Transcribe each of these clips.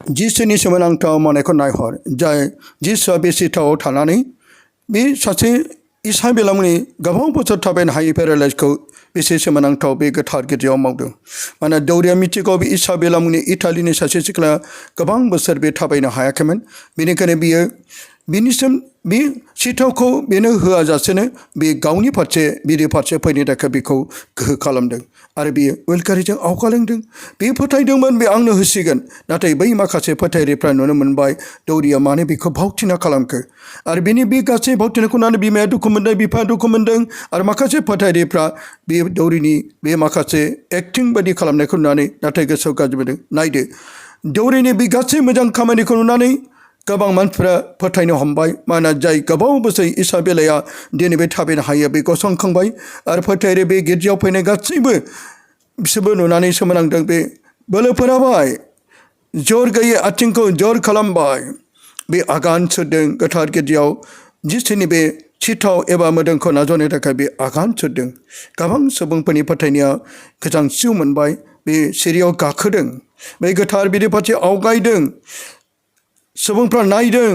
जिसुनि सोमोनांथाव मावनायखौ नायहर जाय जिसुआ बे सिथावाव थानानै बे सासे इसा बेलामुनि गोबां बोसोर थाबायनो हायै पेरालाइसखौ बेसे सोमोनांथाव बे गोथार गिर्जायाव मावदों। मानोना दौरिया मिथिगौ बे इसा बेलामुनि इटालिनि सासे सिख्लाया गोबां बोसोर बे थाबायनो हायाखैमोन। बेनिखायनो बियो बिनिसिम बे सिथावखौ बेनो होआजासेनो बे गावनि फारसे बिनि फारसे फैनो थाखाय बेखौ गोहो खालामदों आरो बियो उइलगारिजों आवगायलांदों। बे फोथायदोंमोन बे आंनो होसिगोन, नाथाय बै माखासे फोथायरिफ्रा नुनो मोनबाय दौरिया मानो बेखौ भावथिना खालामखो आरो बेनि बे गासै भावथिनाखौ नुनानै बिमाया दुखु मोनदों, बिफाया दुखु मोनदों आरो माखासे फोथायरिफ्रा बे दौरिनि बे माखासे एक्टिं बायदि खालामनायखौ नुनानै नाथाय गोसोआव गाज्रि मोनदों। नायदो दौरिनि बे गासै मोजां खामानिखौ नुनानै गोबां मानसिफ्रा फोथायनो हमबाय। मानोना जाय गोबाव बोसोर इसा बेलाया दिनै बे थाबायनो हायो बे गसंखांबाय आरो फोथायरि बे गिर्जायाव फैनाय गासैबो बिसोरबो नुनानै सोमोनांदों। बे बोलोफोराबाय जर गैयै आथिंखौ जर खालामबाय, बे आगान सुरदों गोथार गिर्जायाव जिसुनि बे सिथाव एबा मोदोमखौ नाजावनो थाखाय बे आगान सुरदों। गोबां सुबुंफोरनि फोथायनाया गोजांस्रिउ मोनबाय, बे सिरियाव गाखोदों, बे गोथार बिनि फारसे आवगायदों। सुबुंफ्रा नायदों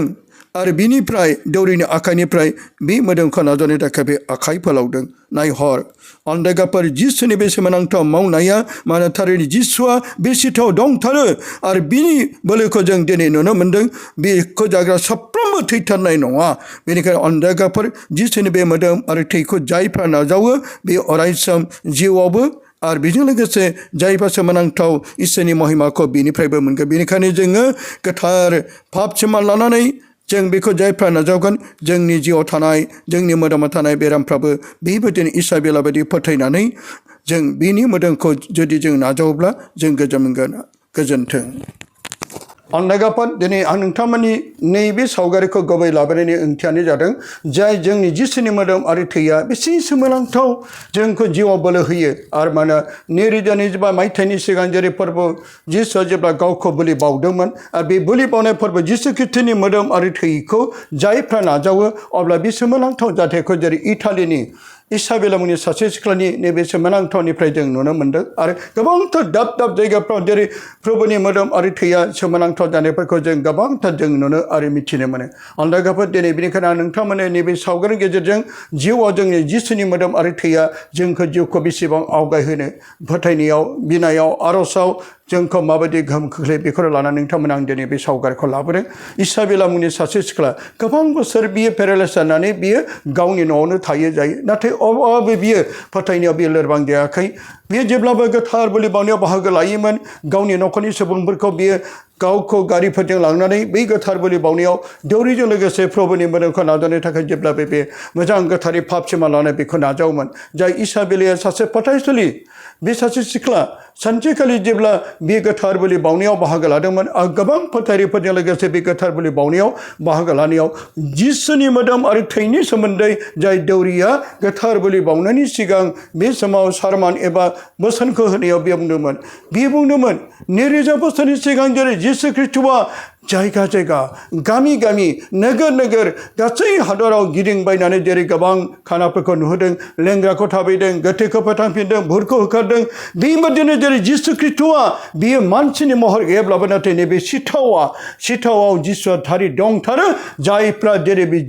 आरो बिनिफ्राय दौरिनि आखाइनिफ्राय बे मोदोमखौ नाजावनो थाखाय बे आखाइ फोलावदों। नायहर अन्दायगाफोर जिसुनि बे सोमोनांथाव मावनाया, मानोना थारैनो जिसुआ बे सिथाव दंथारो आरो बिनि बोलोखौ जों दिनै नुनो मोन्दों। बेखौ जाग्रा साफ्रोमबो थैथारनाय नङा। बेनिखायनो अन्दायगाफोर जिसुनि बे मोदोम आरो थैखौ जायफ्रा नाजावो बे अरायसम जिउआवबो आरो बेजों लोगोसे जायफ्रा सोमोनांथाव इसोरनि महिमाखौ बिनिफ्रायबो मोनगोन। बेनिखायनो जोङो गोथार पाप सिमान लानानै जों बेखौ जायफ्रा नाजावगोन जोंनि जिउआव थानाय जोंनि मोदोमाव थानाय बेरामफ्राबो बेबायदिनो इसा बेला बायदि फोथायनानै जों बिनि मोदोमखौ जुदि जों नाजावोब्ला जों गोजोन मोनगोन। गोजोन्थों। अन्नायगाफोर दिनै आं नोंथांमोननि नैबे सावगारिखौ गुबै लाबोनायनि ओंथियानो जादों जाय जोंनि जिसुनि मोदोम आरो थैया बेसे सोमोनांथाव जोंखौ जिउआव बोलो होयो। आरो मानो 2025 मायथाइनि सिगां जेरै फोरबो जिसुआ जेब्ला गावखौ बोलि बावदोंमोन आरो बे बोलि बावनाय फोरबो जिसु ख्रीष्टनि मोदोम आरो थैखौ जायफ्रा नाजावो अब्ला बे सोमोनांथाव जाथायखौ जेरै इटालिनि इसा बेलामुनि सासे सिख्लानि नैबे सोमोनांथावनिफ्राय जों नुनो मोन्दों। आरो गोबांथार दाब दाब जायगाफ्राव जेरै प्रभुनि मोदोम आरो थैया सोमोनांथाव जानायफोरखौ जों गोबांथार जों नुनो आरो मिथिनो मोनो। अन्दायगाफोर दिनै बेनिखायनो आं नोंथांमोननि नैबे सावगारिनि गेजेरजों जिउआव जोंनि जिसुनि मोदोम आरो थैया जोंखौ जिउखौ बेसेबां आवगायहोनो फोथायनायाव, बिनायाव, आर'जाव जोंखौ माबायदि गोहोम खोख्लैयो बेखौ लानानै नोंथांमोना आं दिनै बे सावगारिखौ लाबोदों। इसा बेलामुनि सासे सिख्ला गोबां बोसोर बियो पेरालाइस जानानै बियो गावनि न'आवनो थायो जायो, नाथाय अब्लाबो बियो फोथायनायाव बियो लोरबां जायाखै। बियो जेब्लाबो गोथार बोलि बावनायाव बाहागो लायोमोन। गावनि न'खरनि सुबुंफोरखौ बियो गावखौ गारिफोरजों लांनानै बै गोथार बोलि बावनायाव दौरिजों लोगोसे प्रभुनि मोदोमखौ नाजावनो थाखाय जेब्लाबो बे मोजां गोथारै पाप सिमा लानाय बेखौ नाजावोमोन। जाय इसा बेलाया सासे फोथायसुलि, बे सासे सिख्ला सानसेखालि जेब्ला बे गोथार बोलि बावनायाव बाहागो लादोंमोन आरो गोबां फोथायरिफोरजों लोगोसे बे गोथार बोलि बावनायाव बाहागो लानायाव जिसुनि मोदोम आरो थैनि सोमोन्दै जाय दौरिया गोथार बोलि बावनायनि सिगां बे समाव सारमान एबा बोसोनखौ होनायाव बे बुंदोंमोन 2000 बोसोरनि सिगां जेरै जिसु ख्रीष्टआ जायगा जायगा, गामि गामि, नोगोर नोगोर गासै हादराव गिदिंबायनानै जेरै गोबां खानाफोरखौ नुहोदों, लेंग्राखौ थाबायदों, गोथैखौ फोथांफिनदों, भुतखौ होखारदों, बेबायदिनो जेरै जिसु ख्रीष्टआ बियो मानसिनि महर गैयाब्लाबो नाथाय नैबे सिथावाव जिसुआ थारै दंथारो। जायफ्रा जेरै बे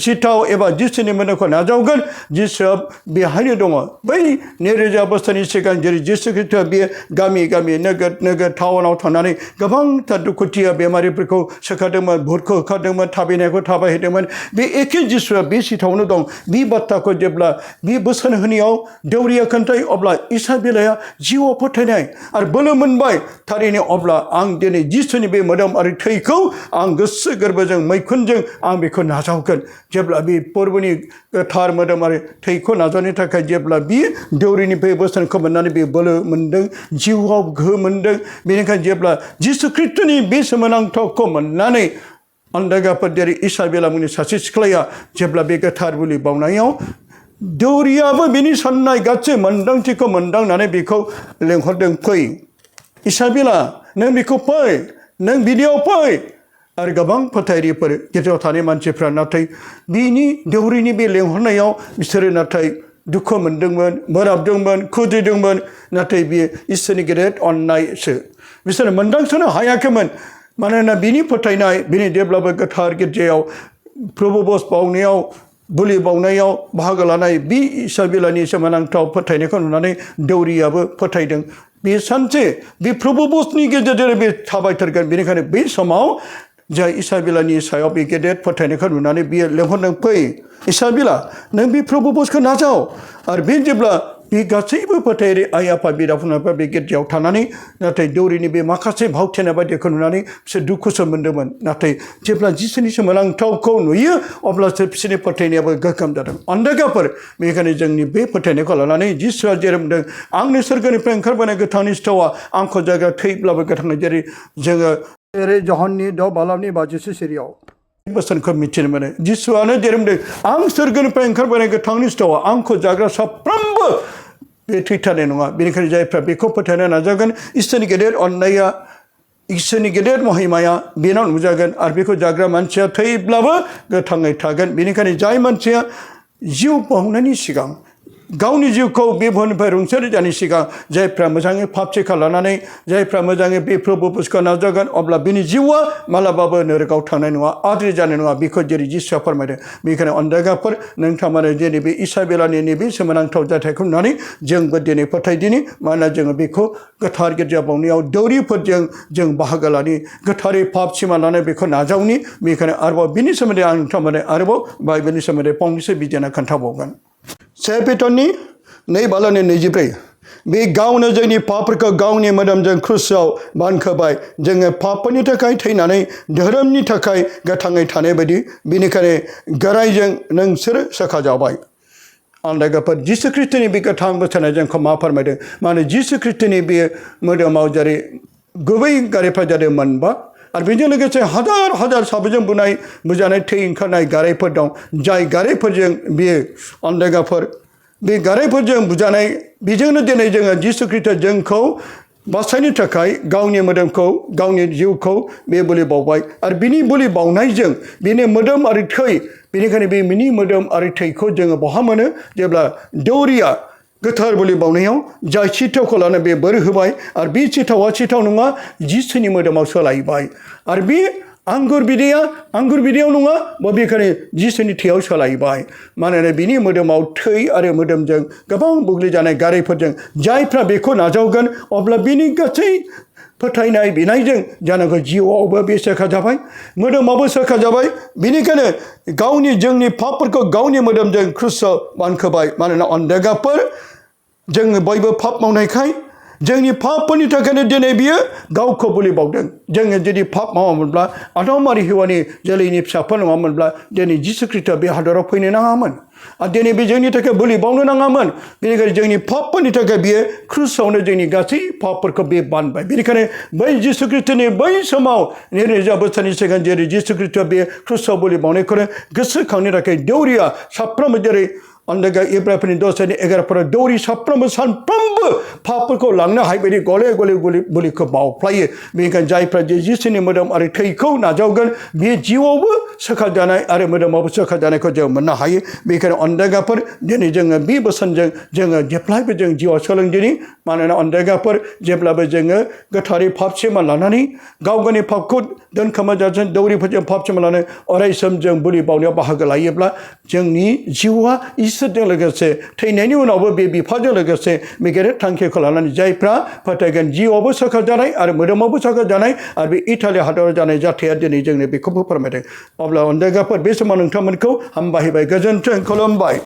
सिथाव एबा जिसुनि मोदोमखौ नाजावगोन जिसुआ बेहायनो दङ। बै 2000 बोसोरनि सिगां जेरै जिसु ख्रीष्टआ बियो गामि गामि, नोगोर नोगोर, टाउनाव थांनानै गोबांथार दुखुथिया बेमारिफोरखौ सोखादोंमोन, भुतखौ होखारदोंमोन, थाबायनायखौ थाबायहोदोंमोन। बे एखे जिसुआ बे सिथावनो दं। बे बाथ्राखौ जेब्ला बे बोसोन होनायाव दौरिया खोन्थायो अब्ला इसा बेलाया जिउआव फोथायनाय आरो बोलो मोनबाय। थारैनो अब्ला आं दिनै जिसुनि बे मोदोम आरो थैखौ आं गोसो गोरबोजों मैखुनजों आं बेखौ नाजावगोन। जेब्ला बे फोरबोनि गोथार मोदोम आरो थैखौ नाजावनो थाखाय जेब्ला बे दौरिनिफ्राय बोसोनखौ मोननानै बे बोलो मोनदों, जिउआव गोहो मोनदों। बेनिखायनो जेब्ला जिसु ख्रीष्टनि बे सोमोनांथावखौ मोननानै अन्दायगाफोर जेरै इसा बेलामुनि सासे सिख्लाया जेब्ला बे गोथार बोलि बावनायाव दौरियाबो बिनि साननाय गासै मोन्दांथिखौ मोनदांनानै बेखौ लेंहरदों, फै इसा बेला, नों बेखौ फै, नों बिदियाव फै। आरो गोबां फोथायरिफोर गेजेराव थानाय मानसिफ्रा नाथाय बिनि दौरिनि बे लेंहरनायाव बिसोरो नाथाय दुखु मोनदोंमोन, बोराबदोंमोन, खुद्रिदोंमोन। नाथाय बियो इसोरनि गेदेर अननायसो। बिसोरो मोनदांसनो हायाखैमोन मानोना बिनि फोथायनाय बिनि जेब्लाबो गोथार गिर्जायाव प्रभु बस बावनायाव बुलि बावनायाव बाहागो लानाय बे इसाबिलानि सोमोनांथाव फोथायनायखौ नुनानै दौरियाबो फोथायदों बे सानसे बे प्रभु बसनि गेजेरजों बे थाबायथारगोन बेनिखायनो बै समाव जाय इसाबिलानि सायाव बे गेदेर फोथायनायखौ नुनानै बियो लेंहरदों फै इसाबिला नों बे प्रभु बसखौ नाजाव आरो बे जेब्ला बे गासैबो फोथायारि आइ आफा बिदा फंबायफ्रा बे गिर्जायाव थानानै नाथाय दौरिनि बे माखासे भावथिना बायदिखौ नुनानै बिसोर दुखुसो मोन्दोंमोन नाथाय जेब्ला जिसुनि सोमोनांथावखौ नुयो अब्लासो बिसोरनि फोथायनायाबो गोग्गोम जादों अन्धागाफोर बेनिखायनो जोंनि बे फोथायनायखौ लानानै जिसुआ जेरै बुंदों आंनि सोरगोनिफ्राय ओंखारबोनाय गोथांनि सिथावा आंखौ जायगा थैब्लाबो गोथाङै जेरै जहननि द बालामनि 52 सिरियाव बोसोनखौ मिथिनो मोनो जिसुआनो जेरै बुंदों आं सोरगोनिफ्राय ओंखारबोनाय गोथांनि सिथावा आंखौ जाग्रा साफ्रोमबो बे थैथारनाय नङा बेनिखायनो जायफ्रा बेखौ फोथायनो नाजागोन इसोरनि गेदेर अननाया इसोरनि गेदेर महिमाया बेनाव नुजागोन आरो बेखौ जाग्रा मानसिया थैब्लाबो गोथाङै थागोन बेनिखायनो जाय मानसिया जिउ बावनायनि सिगां गावनि जिउखौ बे बुहुमनिफ्राय रुंसारि जानायनि सिगां जायफ्रा मोजाङै पाप सिखा लानानै जायफ्रा मोजाङै बे प्रभु बुसखौ नाजागोन अब्ला बिनि जिउआ मालाबाबो नोरगाव थांनाय नङा आद्रि जानाय नङा बेखौ जेरै जिसुआ फोरमायदों बेनिखायनो अन्धागाफोर नोंथांमोना दिनै बे इसाबेलानि नैबे सोमोनांथाव जाथायखौ नुनानै जोंबो दिनै फोथायदिनि मानोना जोङो बेखौ गोथार गिर्जा बावनायाव दौरिफोरजों जों बाहागो लानि गोथारै पाप सिमा लानानै बेखौ नाजावनि बेनिखायनो आरोबाव बिनि सोमोन्दै आं नोंथांमोननो आरोबाव बाइबेलनि सोमोन्दै फंनैसो बिजिरना खोन्थाबावगोन से पेटरनि 2:24 बे गावनो जोंनि पापफोरखौ गावनि मोदोमजों क्रुसाव बानखोबाय जोङो पापफोरनि थाखाय थैनानै धोरोमनि थाखाय गोथाङै थानाय बायदि बेनिखायनो गारायजों नोंसोरो सोखाजाबाय अन्धागाफोर जिसु ख्रिस्टनि बे गोथां बोसोना जोंखौ मा फोरमायदों मानो जिसु ख्रिस्टनि बे मोदोमाव जेरै गुबै गारायफ्रा जादों मोनबा आरो बेजों लोगोसे हाजार हाजार साबोजों बुजानाय थै ओंखारनाय गारायफोर दं जाय गारायफोरजों बेयो अन्धागाफोर बे गारायफोरजों बुजानाय बेजोंनो दिनै जोङो जिसु ख्रिस्टआ जोंखौ बासायनो थाखाय गावनि मोदोमखौ गावनि जिउखौ बे बोलि बावबाय आरो बिनि बोलि बावनायजों बिनि मोदोम आरो थै बेनिखायनो बे बिनि मोदोम आरो थैखौ जोङो बहा मोनो जेब्ला दौरिया गोथार बोलि बावनायाव जाय सिथावखौ लानानै बे बोर होबाय आरो बे सिथावा सिथाव नङा जिसुनि मोदोमाव सोलायबाय आरो बे आंगुर बिदैयाव नङा बबेखानि जिसुनि थैयाव सोलायबाय मानोना बिनि मोदोमाव थै आरो मोदोमजों गोबां बुग्लिजानाय गारायफोरजों जायफ्रा बेखौ नाजावगोन अब्ला बिनि गासै फोथायनाय बिनायजों जानांगौ जिउआवबो बे सोखाजाबाय मोदोमावबो सोखाजाबाय बेनिखायनो जोंनि पापफोरखौ गावनि मोदोमजों क्रुसाव बानखोबाय मानोना अन्धागाफोर जोङो बयबो पाप मावनायखाय जोंनि पापफोरनि थाखायनो दिनै बियो गावखौ बोलि बावदों जोङो जुदि पाप मावामोनब्ला आदम आरो हिवानि जोलैनि फिसाफोर नङामोनब्ला दिनै जिसु ख्रिस्टआ बे हादराव फैनो नाङामोन आरो दिनै बे जोंनि थाखाय बोलि बावनो नाङामोन बेनिखायनो जोंनि पापफोरनि थाखाय बियो क्रुसावनो जोंनि गासै पापफोरखौ बे बानबाय बेनिखायनो बै जिसु ख्रिस्टनि बै समाव 2000 बोसोरनि सिगां जेरै जिसु ख्रिस्टआ बे क्रुसाव बोलि बावनायखौनो गोसोखांनो थाखाय दौरिया साफ्रोमबो जेरै अन्धागा इब्राहिमफोरनि 10:11 दौरि साफ्रोमबो सानफ्रोमबो पापफोरखौ लांनो हायबायदि गले गले बोलिखौ बावफ्लायो बेनिखायनो जायफ्रा जिसुनि मोदोम आरो थैखौ नाजावगोन बे जिउआवबो सोखाजानाय आरो मोदोमावबो सोखाजानायखौ जों मोननो हायो बेनिखायनो अन्धागाफोर दिनै जोङो बे बोसोनजों जोङो जेब्लायबो जों जिउआव सोलोंदिनि मानोना अन्धागाफोर जेब्लाबो जोङो गोथारै पाप सिमा लानानै गाव गावनि पापखौ दोनखोमाजासिम दौरिफोरजों पाप सिमा लानानै अरायसम जों बोलि बावनायाव बाहागो लायोब्ला जोंनि जिउआ इसोरजों लोगोसे थैनायनि उनावबो बे बिफाजों लोगोसे बे गेदेर थांखिखौ लानानै जायफ्रा फोथायगोन जिउआवबो सोखाजानाय आरो मोदोमावबो सोखाजानाय आरो बे इटालि हादराव जानाय जाथाया दिनै जोंनो बेखौबो फोरमायदों अब्ला अन्धागाफोर बे समाव नोंथांमोनखौ हामबाय होबाय गोजोन्थों खुलुमबाय